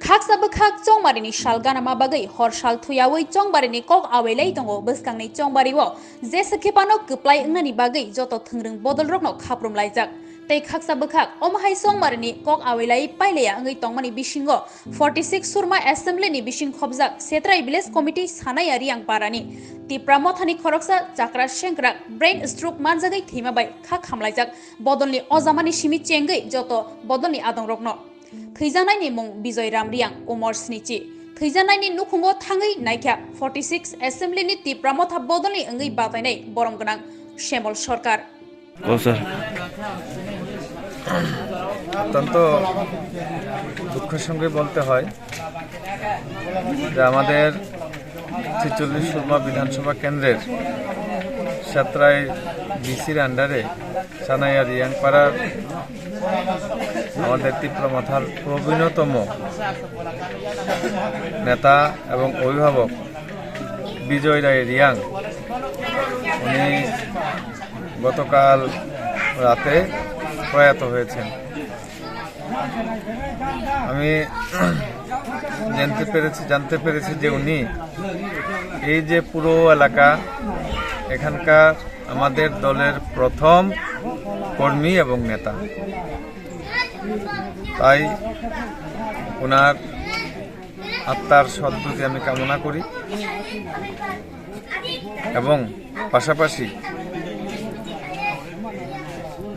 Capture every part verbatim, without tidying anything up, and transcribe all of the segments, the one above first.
Khaksa bwkhak chongmarini sal ganama bagwi hor sal thuyawi chongmarini kok awailai tongo. Bwskangni chongmario jesa khe phano kwplai wngnani bagwi joto thwngrwng bodolrokno khaprum laijak. Tei khaksa bwkhak omo hai chongmarini kok awailai pailaiya wngwi tongmani bisingo forty six Surma Assembly ni bising khobjak Setrai Village Committee Sanaya Riang Parani Tipra Mothani khoroksa chakra sengkrak brain stroke manjagwi thwima bai kha khamlaijak bodolni ojamani simi chengwi joto bodolni adongrokno. Thwijanaini mung Bijoy Ram Riang, umor snichi. Thwijanaini nukhungo thangwi naikha forty six Assembly ni Tipra Motha bodolni wngwi batainai borom gwnang Shemol Sarkar. Oh, sir. অত্যন্ত দুঃখের সঙ্গে বলতে হয় যে আমাদের ছেচল্লিশ সুরমা বিধানসভা কেন্দ্রের সাতরাই ডিসির আন্ডারে সানাইয়া রিয়াংপাড়ার আমাদের তিপ্রা মথার প্রবীণতম নেতা এবং অভিভাবক বিজয় রায় রিয়াং, উনি গতকাল রাতে প্রয়াত হয়েছেন। আমি জানতে পেরেছি জানতে পেরেছি যে উনি এই যে পুরো এলাকা, এখানকার আমাদের দলের প্রথম কর্মী এবং নেতা। তাই ওনার আত্মার সদ্গতি আমি কামনা করি এবং পাশাপাশি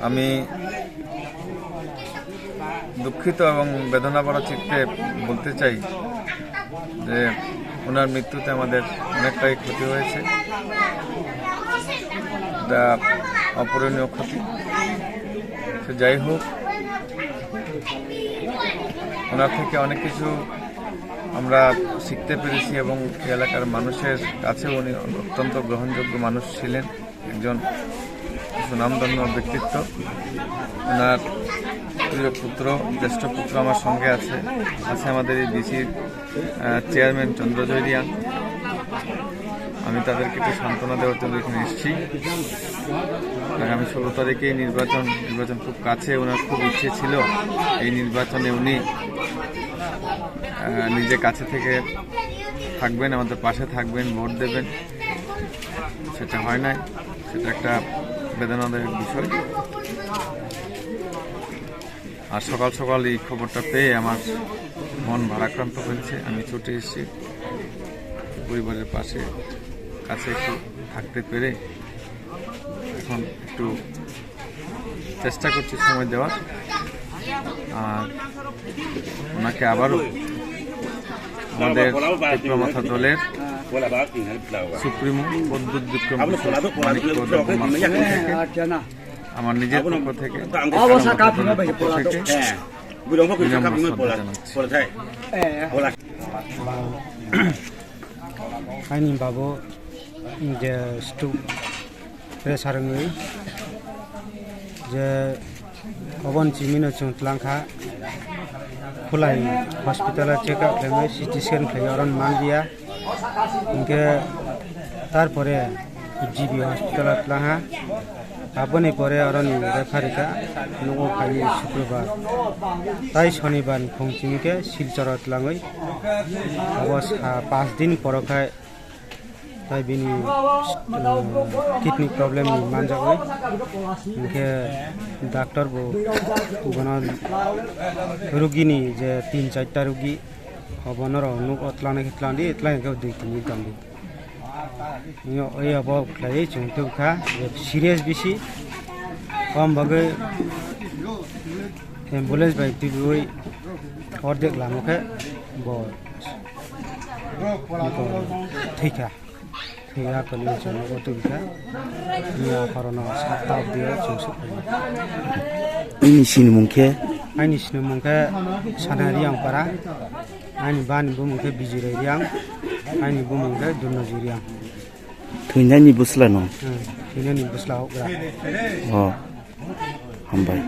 আমি দুঃখিত এবং বেদনাভরা চিত্তে বলতে চাই যে ওনার মৃত্যুতে আমাদের অনেকটাই ক্ষতি হয়েছে। এটা অপূরণীয় ক্ষতি। তো যাই হোক, ওনার থেকে অনেক কিছু আমরা শিখতে পেরেছি এবং এই এলাকার মানুষের কাছেও উনি অত্যন্ত গ্রহণযোগ্য মানুষ ছিলেন, একজন সুনামধন্য ব্যক্তিত্ব। ওনার প্রিয় পুত্র, জ্যেষ্ঠ পুত্র আমার সঙ্গে আছে, আছে আমাদের এই ডিসির চেয়ারম্যান চন্দ্রজয় রিয়াং। আমি তাদেরকে একটু সান্ত্বনা দেওয়ার জন্য এখানে এসেছি। আগামী ষোলো তারিখে এই নির্বাচন, নির্বাচন খুব কাছে, ওনার খুব ইচ্ছে ছিল এই নির্বাচনে উনি আহ, নিজে কাছে থেকে থাকবেন, আমাদের পাশে থাকবেন, ভোট দেবেন, সেটা হয় নাই। সেটা একটা বেদনাদায়ক বিষয়। আর সকাল সকাল এই খবরটা পেয়ে আমার মন ভারাক্রান্ত হয়েছে। আমি ছুটে এসেছি পরিবারের পাশে, কাছে একটু থাকতে পেরে এখন একটু চেষ্টা করছি সময় দেওয়ার। আর ওনাকে আবারও আমাদের টিপ্রা মথা দলের সুপ্রিমো প্রদ্যুৎ বিক্রম কিশোর মানিক্য দেববর্মার পক্ষ থেকে, আমার নিজের পক্ষ থেকে, টিপ্রা মথা দলের পক্ষ থেকে বিনম্র শ্রদ্ধা জানাচ্ছি। Aini babo je stroke pressure wngwi je oboni chimino chwng twlang kha, Khulai hospital o check up khlaimai, C T scan khlai oro manliya, hinkhe tarpore G B hospital o twlang kha, aboni pore oroni refer kha nugo phai Sukrobar, tai Sonibar ni phung chini khe Silchar o twlangwi abo sa pas din poro khai. Tai bini, eh, kidney problem ni manjagwi. Hinkhe doctor bo bono rugini je tin charta rugi, obono rok nuk o twlangna khe twlang di, twlang khe dui tin din tong di. Oi abo khlaiwi chwng tubukha je serious bisi, om bagwi ambulance bai tubui ordek lama khe bo thwikha. Thwiya kwnwi chwng nogo tubikha. Miya khorono satta obdi o chwng sukphaikha. Nini sinimung khe? Aini sinimung khe Sanari Angpara. Aini bani bumung khe Bijirai Riang. Aini bumung khe Durnoji Riang. Thwinani bwsla no? Hmm, thwinani bwsla hokra. Oh, hambai.